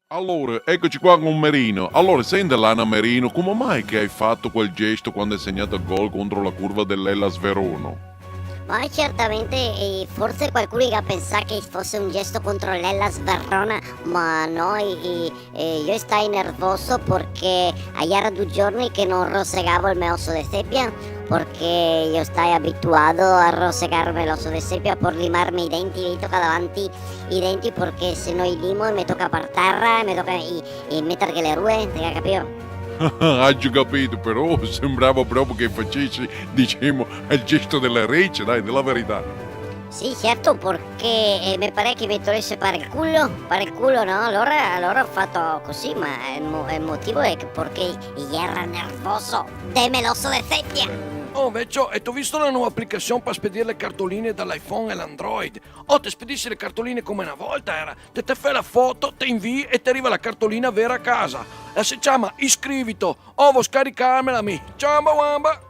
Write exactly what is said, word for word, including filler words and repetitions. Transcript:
Alora, ecoci qua con Merino. Alora, senta, Lana Merino, come mai che hai fatto quel gesto quando hai segnato il gol contro la curva dell'Hellas Verona? Ma certamente, eh, forse qualcuno ga pensà che fosse un gesto contro l'Hellas Verona, ma no, eh, eh, io stai nervoso perché iera due giorni che non rosegavo el me oso de sepia, perché io stai abituado a rosegarme l'oso de sepia por limarme i denti, i toca davanti i denti, perché se no i limo me toca par tera e me toca i, i meterghe le rue, te ga capìo? Aggio capito, però sembrava proprio che facessi, diciamo, il gesto della rece, dai, della verità. Sì, certo, perché, eh, me pare che me tolese par el culo, par el culo, no? Alora, alora ho fatto così, ma el mo-, el motivo è che perché iera nervoso de me l'oso de sepia. Oh, vecio, e te visto la nova aplicasion par spedir le cartoline da l'iPhone a l'Android? Oh, te spedisi le cartoline come na volta, iera. Te, te fè la foto, te invii e te riva la cartolina vera a casa. E se ciama Iscrivito. Oh, vo scaricarmela mi. Ciamba wamba!